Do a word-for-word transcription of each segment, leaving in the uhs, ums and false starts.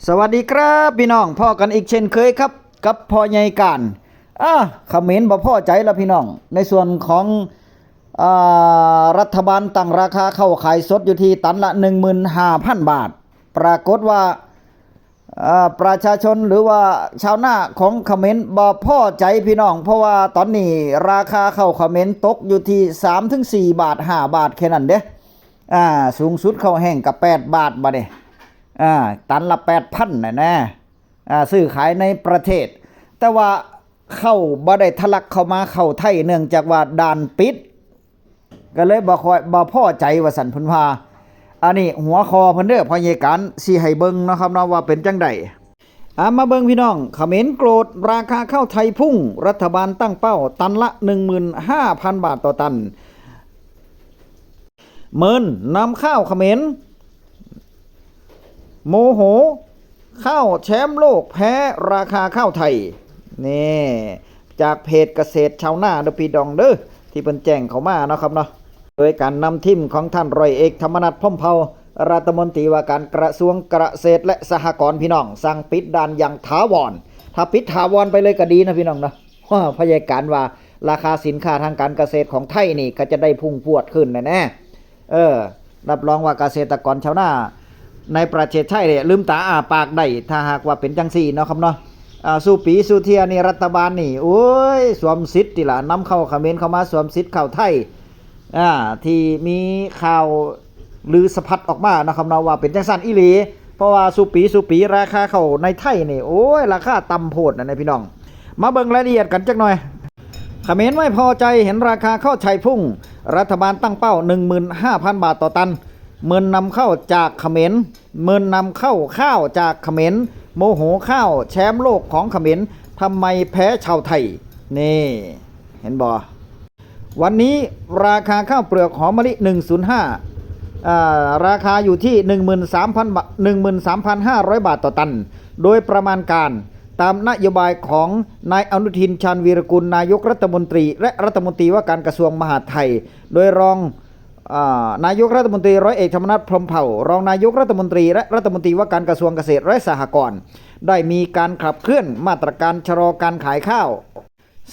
สวัสดีครับพี่น้อง พ้อกันอีกเช่นเคยครับ กับพ่อใหญ่การ อ่า เขมรบ่พอใจแล้วพี่น้อง ในส่วนของ อ่า รัฐบาลตั้งราคาข้าวขายสดอยู่ที่ตันละ หนึ่งหมื่นห้าพัน บาท ปรากฏว่า อ่า ประชาชนหรือว่าชาวนาของเขมรบ่พอใจพี่น้อง เพราะว่าตอนนี้ราคาข้าวเขมรตกอยู่ที่ สามถึงสี่ บาท ห้า บาทแค่นั้นเด้ อ่า สูงสุดข้าวแห้งกับ แปด บาท บาดนี้ อ่า ตันละ แปดพัน นะนะ อ่า ซื้อขายในประเทศ แต่ว่าข้าวบ่ได้ทะลักเข้ามาเข้าไทย เนื่องจากว่าด่านปิด ก็เลยบ่ค่อยบ่พอใจว่าซั่นเพิ่นว่า อันนี้หัวข้อเพิ่นเด้อ พ่อใหญ่การสิให้เบิ่งเนาะครับเนาะ ว่าเป็นจั่งใด อ่า มาเบิ่งพี่น้อง เขมรโกรธราคาข้าวไทยพุ่ง รัฐบาลตั้งเป้าตันละ หนึ่งหมื่นห้าพัน บาทต่อตัน เมินนำข้าวเขมร โมโห ข้าวแชมป์โลกแพ้ราคาข้าวไทย นี่ จากเพจเกษตรชาวนาเด้อพี่น้องเด้อ ที่เพิ่นแจ้งเข้ามาเนาะครับเนาะ โดยการนำทีมของท่านร้อยเอกธรรมนัฐ พรหมเผ่า รัฐมนตรีว่าการกระทรวงเกษตรและสหกรณ์พี่น้อง สั่งปิดด่านอย่างถาวร ถ้าปิดถาวรไปเลยก็ดีนะพี่น้องเนาะ ว่าพ่อใหญ่การว่าราคาสินค้าทางการเกษตรของไทยนี่ก็จะได้พุ่งพรวดขึ้นแน่ๆ เออ รับรองว่าเกษตรกรชาวนาในประเทศไทยเนี่ยลืมตาอ้าปากได้ ถ้าหากว่าเป็นจั่งซี้เนาะครับเนาะ อ่า สู่ปีสู่เทื่อนี่รัฐบาลนี่ โอ้ย สวมสิทธิ์ติล่ะ นำเข้าเขมรเข้ามาสวมสิทธิ์เข้าไทย อ่า ที่มีข่าวลือสะพัดออกมาเนาะครับเนาะ ว่าเป็นจั่งซั่นอีหลี เพราะว่าสู่ปีสู่ปีราคาข้าวในไทยนี่ โอ้ย ราคาต่ำโพดนะนะพี่น้อง มาเบิ่งรายละเอียดกันจักหน่อย เขมรไม่พอใจเห็นราคาข้าวไทยพุ่ง รัฐบาลตั้งเป้า หนึ่งหมื่นห้าพัน บาทต่อตัน เมินนำเข้าจากเขมร เมินนำเข้าข้าวจากเขมร โมโหข้าวแชมป์โลกของเขมร ทำไมแพ้ชาวไทย นี่ เห็นบ่ วันนี้ราคาข้าวเปลือกหอมมะลิ หนึ่งศูนย์ห้า อ่า ราคาอยู่ที่ หนึ่งหมื่นสามพัน บาท หนึ่งหมื่นสามพันห้าร้อย บาทต่อตัน โดยประมาณการตามนโยบายของนายอนุทิน ชาญวีรกูล นายกรัฐมนตรี และรัฐมนตรีว่าการกระทรวงมหาดไทย โดยรอง อ่า นายกรัฐมนตรีร้อยเอกธรรมนัฐ พรหมเผ่า รองนายกรัฐมนตรี และรัฐมนตรีว่าการกระทรวงเกษตรและสหกรณ์ ได้มีการขับเคลื่อนมาตรการชะลอการขายข้าว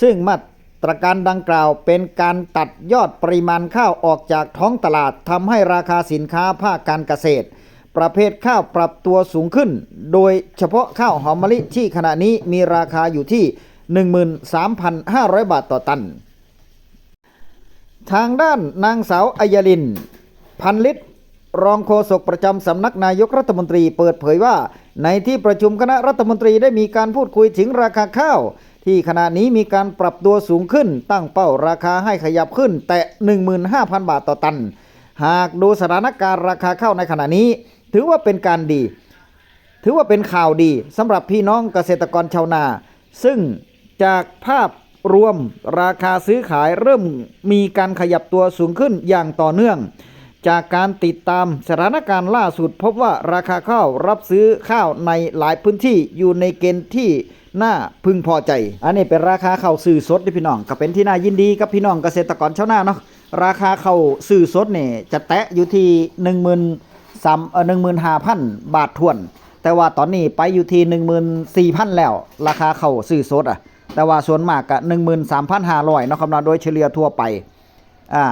ซึ่งมาตรการดังกล่าวเป็นการตัดยอดปริมาณข้าวออกจากท้องตลาด ทำให้ราคาสินค้าภาคการเกษตร ประเภทข้าวปรับตัวสูงขึ้น โดยเฉพาะข้าวหอมมะลิที่ขณะนี้มีราคาอยู่ที่ หนึ่งหมื่นสามพันห้าร้อย บาทต่อตัน ทางด้านนางสาวอัยยาลิน พันลิตร รองโฆษกประจำสำนักนายกรัฐมนตรีเปิดเผยว่า ในที่ประชุมคณะรัฐมนตรีได้มีการพูดคุยถึงราคาข้าว ที่ขณะนี้มีการปรับตัวสูงขึ้น ตั้งเป้าราคาให้ขยับขึ้นแตะ หนึ่งหมื่นห้าพัน บาทต่อตัน หากดูสถานการณ์ราคาข้าวในขณะนี้ ถือว่าเป็นการดี ถือว่าเป็นข่าวดีสำหรับพี่น้องเกษตรกรชาวนา ซึ่งจากภาพรวมราคาซื้อขายเริ่มมีการขยับตัวสูงขึ้นอย่างต่อเนื่อง จากการติดตามสถานการณ์ล่าสุด พบว่าราคาข้าวรับซื้อข้าวในหลายพื้นที่อยู่ในเกณฑ์ที่น่าพึงพอใจ อันนี้เป็นราคาข้าวซื้อสดเด้อพี่น้อง ก็เป็นที่น่ายินดีกับพี่น้องเกษตรกรชาวนาเนาะ ราคาข้าวซื้อสดนี่จะแตะอยู่ที่ หนึ่งหมื่นสาม เอ่อ หนึ่งหมื่นห้าพัน บาทถ้วน แต่ว่าตอนนี้ไปอยู่ที่ หนึ่งหมื่นสี่พัน แล้ว ราคาข้าวซื้อสดอะ แต่ว่าส่วนมากก็ หนึ่งหมื่นสามพันห้าร้อย เนาะครับเนาะ โดยเฉลี่ยทั่วไป อ่า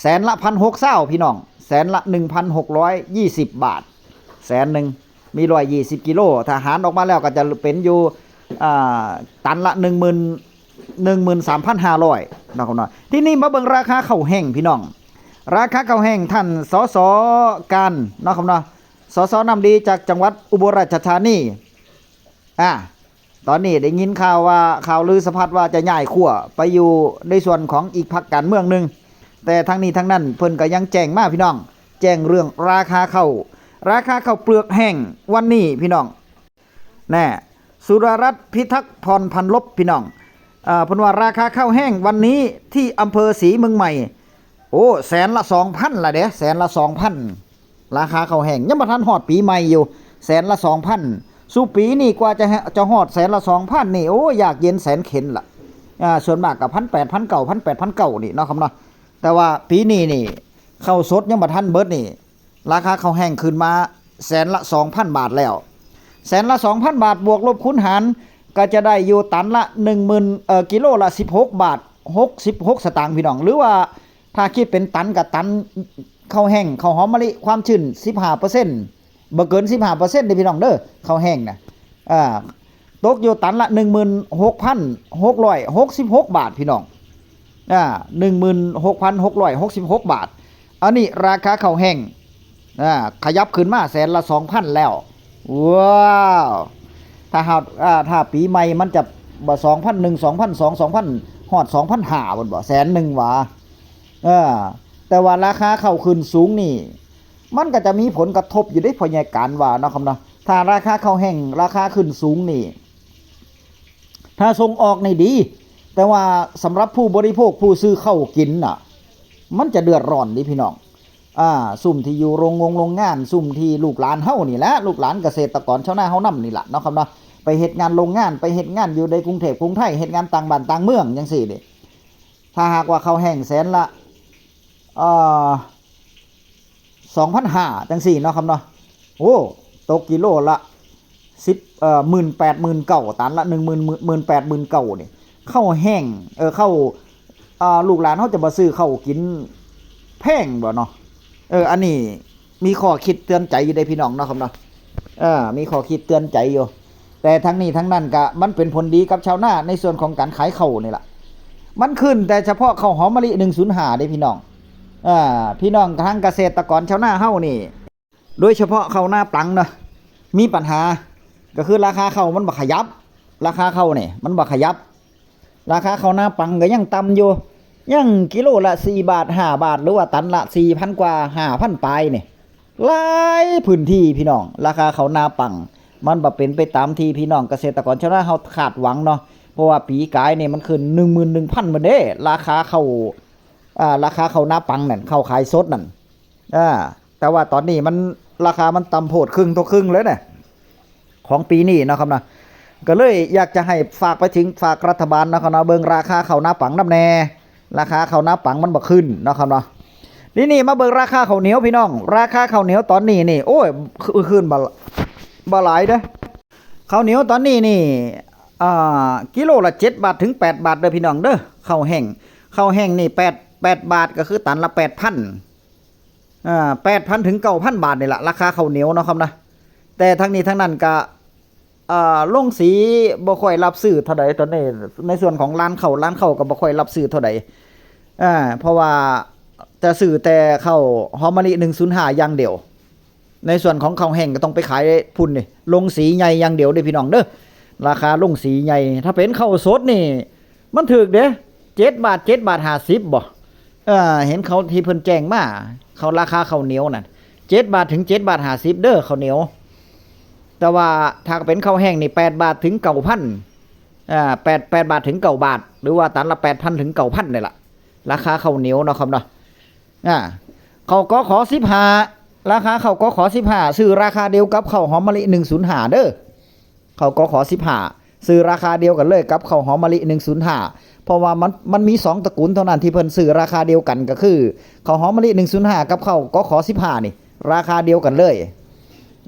แสนละ พันหกซาว พี่น้อง แสนละ หนึ่งพันหกร้อยยี่สิบ บาท แสนหนึ่ง มี ร้อยยี่สิบ กิโล ถ้าหารออกมาแล้วก็จะเป็นอยู่ อ่า ตันละ หนึ่งหมื่น หนึ่งหมื่นสามพันห้าร้อย เนาะครับเนาะ ทีนี้มาเบิ่งราคาข้าวแห้งพี่น้อง ราคาข้าวแห้งท่าน สส การ เนาะครับเนาะ สส น้ำดีจากจังหวัดอุบลราชธานี อ่า ตอนนี้ได้ยินข่าวว่า ข่าวลือสะพัดว่าจะย้ายขั้วไปอยู่ในส่วนของอีกพรรคการเมืองหนึ่ง แต่ทั้งนี้ทั้งนั้นเพิ่นก็ยังแจ้งมาพี่น้อง แจ้งเรื่องราคาข้าว ราคาข้าวเปลือกแห้งวันนี้พี่น้อง แน่ สุดารัตน์ พิทักษ์พรพันลบพี่น้อง อ่า เพิ่นว่าราคาข้าวแห้งวันนี้ที่อำเภอศรีเมืองใหม่ โอ้ แสนละ สองพัน ละเด้ แสนละ สองพัน ราคาข้าวแห้ง ยังบ่ทันฮอดปีใหม่อยู่ แสนละ สองพัน สู่ปีนี่กว่าจะ จะฮอดแสนละ สองพัน นี่ โอ้ ยากเย็นแสนเข็ญละ อ่า ส่วนมากก็ พันแปด พันเก้า พันแปด พันเก้า นี่เนาะครับเนาะ แต่ว่าปีนี้นี่ ข้าวสดยังบ่ทันเบิดนี่ ราคาข้าวแห้งขึ้นมาแสนละ สองพัน บาทแล้ว แสนละสองพันบาท บวกลบคูณหาร ก็จะได้อยู่ตันละหนึ่งหมื่น เอ่อ กิโลละสิบหกบาทหกสิบหกสตางค์พี่น้อง หรือว่าถ้าคิดเป็นตันกับตันข้าวแห้งข้าวหอมมะลิความชื้นสิบห้าเปอร์เซ็นต์ บ่เกินสิบห้าเปอร์เซ็นต์เด้อพี่น้องเด้อ ข้าวแห้งนะ อ่า ตกอยู่ตันละหนึ่งหมื่นหกพันหกร้อยหกสิบหกบาทพี่น้อง อ่า หนึ่งหมื่นหกพันหกร้อยหกสิบหกบาท อันนี้ราคาข้าวแห้ง อ่า ขยับขึ้นมาแสนละสองพันแล้ว ว้าว ถ้าหาก อ่า ถ้าปีใหม่มันจะบ่ สองพันหนึ่ง สองพันสอง สองพัน ฮอด สองพันห้า บาทบ่ แสนหนึ่งหวา เออ แต่ว่าราคาข้าวขึ้นสูงนี่ มันก็จะมีผลกระทบอยู่เด้ พ่อใหญ่การว่าเนาะครับเนาะ ถ้าราคาข้าวแห้งราคาขึ้นสูงนี่ ถ้าส่งออกนี่ดี แต่ว่าสำหรับผู้บริโภคผู้ซื้อข้าวกินน่ะ มันจะเดือดร้อนนี่พี่น้อง อ่า ซุมที่อยู่โรงงงโรงงาน ซุมที่ลูกหลานเฮานี่แหละ ลูกหลานเกษตรกรชาวนาเฮานำนี่แหละเนาะครับเนาะ ไปเฮ็ดงานโรงงาน ไปเฮ็ดงานอยู่ในกรุงเทพกรุงไทย เฮ็ดงานต่างบ้านต่างเมืองจังซี่นี่ ถ้าหากว่าข้าวแห้งแสนละ เอ่อ สองพันห้าจังซี่เนาะครับเนาะ โอ้ ตกกิโลละสิบ เอ่อ หมื่นแปด หมื่นเก้า ตันละ หนึ่งหมื่น หมื่นแปด หมื่นเก้า นี่ ข้าวแห้ง เออ ข้าว อ่า ลูกหลานเฮาจะบ่ซื้อข้าวกินแพงบ่เนาะ เออ อันนี้มีข้อคิดเตือนใจอยู่เด้พี่น้องเนาะครับเนาะ เออ มีข้อคิดเตือนใจอยู่ แต่ทั้งนี้ทั้งนั้นก็มันเป็นผลดีกับชาวนาในส่วนของการขายข้าวนี่ล่ะ มันขึ้นแต่เฉพาะข้าวหอมมะลิหนึ่งศูนย์ห้าเด้พี่น้อง อ่า พี่น้องทางเกษตรกรชาวนาเฮานี่ โดยเฉพาะข้าวนาปังเนาะ มีปัญหา ก็คือราคาข้าวมันบ่ขยับ ราคาข้าวนี่มันบ่ขยับ ราคาข้าวนาปังก็ยังต่ำอยู่ ยังกิโลละสี่บาท ห้าบาท หรือว่าตันละสี่พันกว่า ห้าพันปลายนี่ หลายพื้นที่พี่น้อง ราคาข้าวนาปัง มันบ่เป็นไปตามที่พี่น้องเกษตรกรชาวนาเฮาคาดหวังเนาะ เพราะว่าปีกายนี่มันขึ้นหนึ่งหมื่นหนึ่งพันหมดเด้ ราคาข้าว อ่า ราคาข้าวนาปังนั่น ข้าวขายสดนั่น อ่า แต่ว่าตอนนี้มันราคามันต่ำโพด ครึ่งต่อครึ่งเลยนะ ของปีนี้เนาะครับเนาะ ก็เลยอยากจะให้ฝากไปถึง ฝากรัฐบาลเนาะครับเนาะ เบิ่งราคาข้าวนาปังนำแน่ ราคาข้าวนาปังมันบ่ขึ้นเนาะครับเนาะ ทีนี้มาเบิ่งราคาข้าวเหนียวพี่น้อง ราคาข้าวเหนียวตอนนี้นี่ โอ้ย คือขึ้นบ่ บ่หลายเด้อ ข้าวเหนียวตอนนี้นี่ อ่า กิโลละเจ็ดบาทถึงแปดบาทเด้อพี่น้องเด้อ ข้าวแห้ง ข้าวแห้งนี่แปด แปดบาทก็คือตันละแปดพัน อ่า แปดพันถึงเก้าพันบาทนี่ล่ะ ราคาข้าวเหนียวเนาะครับนะ แต่ทั้งนี้ทั้งนั้นก็ อ่า โรงสีบ่ค่อยรับซื้อเท่าใดตอนนี้ ในส่วนของร้านข้าว ร้านข้าวก็บ่ค่อยรับซื้อเท่าใด อ่า เพราะว่าจะซื้อแต่ข้าวหอมมะลิหนึ่งศูนย์ห้าอย่างเดียว ในส่วนของข้าวแห้งก็ต้องไปขายพุ่นนี่ โรงสีใหญ่อย่างเดียวเด้อพี่น้องเด้อ ราคาโรงสีใหญ่ ถ้าเป็นข้าวสดนี่ มันถูกเด้ เจ็ดบาท เจ็ดบาทห้าสิบบ่ เออ เห็นเขาที่เพิ่นแจ้งมา เขาราคาข้าวเหนียวน่ะ เจ็ดบาทถึงเจ็ดบาทห้าสิบเด้อข้าวเหนียว แต่ว่าถ้าเป็นข้าวแห้งนี่แปดบาทถึงเก้าพัน อ่า แปด แปดบาทถึงเก้าบาท หรือว่าตันละแปดพันถึงเก้าพันนี่ล่ะ ราคาข้าวเหนียวเนาะครับเนาะ อ่า ข้าว กข สิบห้า ราคาข้าว กข สิบห้า ซื้อราคาเดียวกับข้าวหอมมะลิหนึ่งศูนย์ห้าเด้อ ข้าว กข สิบห้า ซื้อราคาเดียวกันเลยกับข้าวหอมมะลิหนึ่งศูนย์ห้า เพราะว่ามัน มันมีสองตระกูลเท่านั้นที่เพิ่นซื้อราคาเดียวกัน ก็คือข้าวหอมมะลิหนึ่งศูนย์ห้า กับข้าว กข สิบห้า นี่ ราคาเดียวกันเลย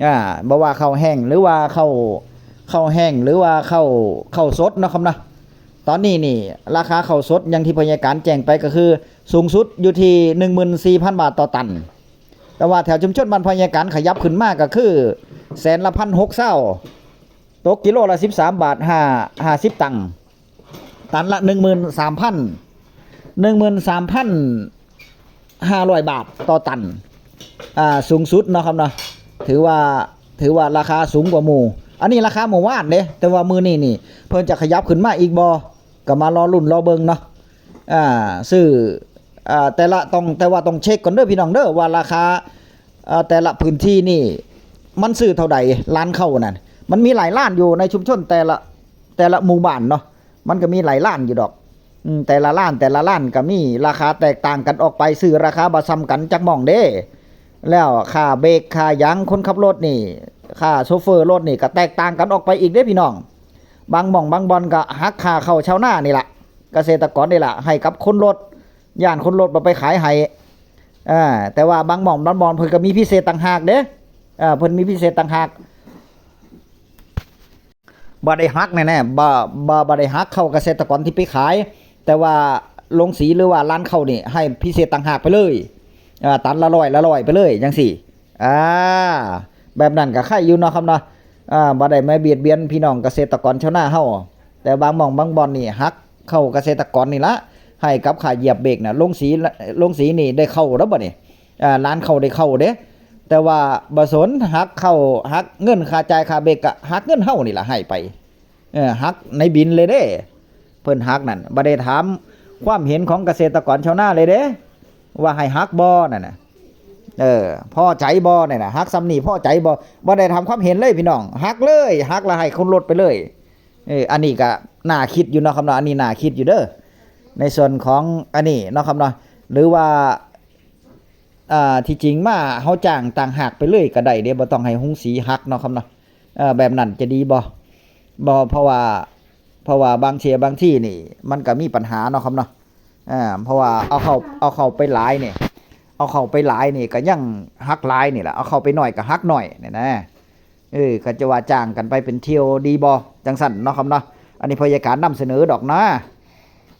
อ่า บ่ว่าข้าวแห้งหรือว่าข้าว ข้าวแห้งหรือว่าข้าว ข้าวสดเนาะครับเนาะ ตอนนี้นี่ ราคาข้าวสดอย่างที่พ่อใหญ่การแจ้งไปก็คือ สูงสุดอยู่ที่หนึ่งหมื่นสี่พันบาทต่อตัน แต่ว่าแถวชุมชนบ้านพ่อใหญ่การขยับขึ้นมาก็คือ แสนละพันหกเศร้า ตกกิโลละสิบสามบาทห้า ห้าสิบตังค์ ตันละหนึ่งหมื่นสามพัน หนึ่งหมื่นสามพันห้าร้อยบาทต่อตัน อ่า สูงสุดเนาะครับเนาะ ถือว่า ถือว่าราคาสูงกว่าหมู่ อันนี้ราคาเมื่อวานเด้ แต่ว่ามื้อนี้นี่ เพิ่นจะขยับขึ้นมาอีกบ่ ก็มารอลุ้นรอเบิ่งเนาะ อ่า ซื้อ อ่า แต่ละต้อง แต่ว่าต้องเช็คก่อนเด้อพี่น้องเด้อ ว่าราคา อ่า แต่ละพื้นที่นี่ มันซื้อเท่าใด ร้านข้าวนั่น มันมีหลายร้านอยู่ในชุมชนแต่ละ แต่ละหมู่บ้านเนาะ มันก็มีหลายร้านอยู่ดอก อืม แต่ละร้าน แต่ละร้านก็มีราคาแตกต่างกันออกไป ซื้อราคาบ่ส่ำกันจักหม่องเด้ แล้วค่าเบรก ค่ายาง คนขับรถนี่ ค่าโชเฟอร์รถนี่ก็แตกต่างกันออกไปอีกเด้พี่น้อง บางหม่องบางบ่อนก็หักค่าข้าวชาวนานี่ล่ะ เกษตรกรนี่ล่ะ ให้กับคนรถ ย้านคนรถบ่ไปขายให้ อ่า แต่ว่าบางหม่องบางบ่อนเพิ่นก็มีพิเศษต่างหากเด้ อ่า เพิ่นมีพิเศษต่างหาก บ่ได้หักแน่ๆ บ่ บ่ บ่ได้หักเข้าเกษตรกรที่ไปขาย แต่ว่าโรงสีหรือว่าร้านเข้านี่ให้พิเศษต่างหากไปเลย อ่า ตันละร้อย ละร้อยไปเลย จังซี้ อ่า แบบนั้นก็ไคอยู่เนาะครับเนาะ อ่า บ่ได้มาเบียดเบียนพี่น้องเกษตรกรชาวนาเฮา แต่บางหม่องบางบ่อนนี่หักเข้าเกษตรกรนี่ละ ให้กับค่าเหยียบเบรกน่ะ โรงสี โรงสีนี่ได้เข้าแล้วบ่นี่ อ่า ร้านเข้าได้เข้าเด้ แต่ว่าบ่สน หักเข้า หักเงินค่าจ่ายค่าเบรกก็หักเงินเฮานี่ล่ะให้ไป เออ หักในบินเลยเด้ เพิ่นหักนั่น บ่ได้ถามความเห็นของเกษตรกรชาวนาเลยเด้ ว่าให้หักบ่นั่นน่ะ เออ พอใจบ่นั่นน่ะ หักส่ำนี้พอใจบ่ บ่ได้ถามความเห็นเลยพี่น้อง หักเลย หักแล้วให้คนรถไปเลย เออ อันนี้ก็น่าคิดอยู่เนาะครับเนาะ อันนี้น่าคิดอยู่เด้อ ในส่วนของอันนี้เนาะครับเนาะ หรือว่า อ่า ที่จริงมาเฮาจ้างต่างหากไปเลยก็ได้เด้ บ่ต้องให้โรงสีหักเนาะครับเนาะ เอ่อ แบบนั้นจะดีบ่ บ่ เพราะว่า เพราะว่าบางเทื่อบางทีนี่มันก็มีปัญหาเนาะครับเนาะ อ่า เพราะว่าเอาเข้า เอาเข้าไปหลายนี่ เอาเข้าไปหลายนี่ก็ยังหักหลายนี่แหละ เอาเข้าไปน้อยก็หักน้อยนี่นะ เออ ก็จะว่าจ้างกันไปเป็นเที่ยวดีบ่ จังซั่นเนาะครับเนาะ อันนี้พ่อใหญ่การนำเสนอดอกนะ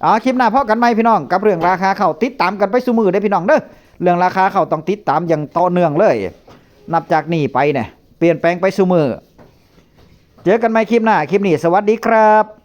เอา คลิปหน้าพ้อกันใหม่พี่น้อง กับเรื่องราคาข้าว ติดตามกันไปซุมื้อเด้อพี่น้องเด้อ เรื่องราคาข้าวต้องติดตามอย่างต่อเนื่องเลย นับจากนี้ไปเนี่ย เปลี่ยนแปลงไปซุมื้อ เจอกันใหม่คลิปหน้า คลิปนี้สวัสดีครับ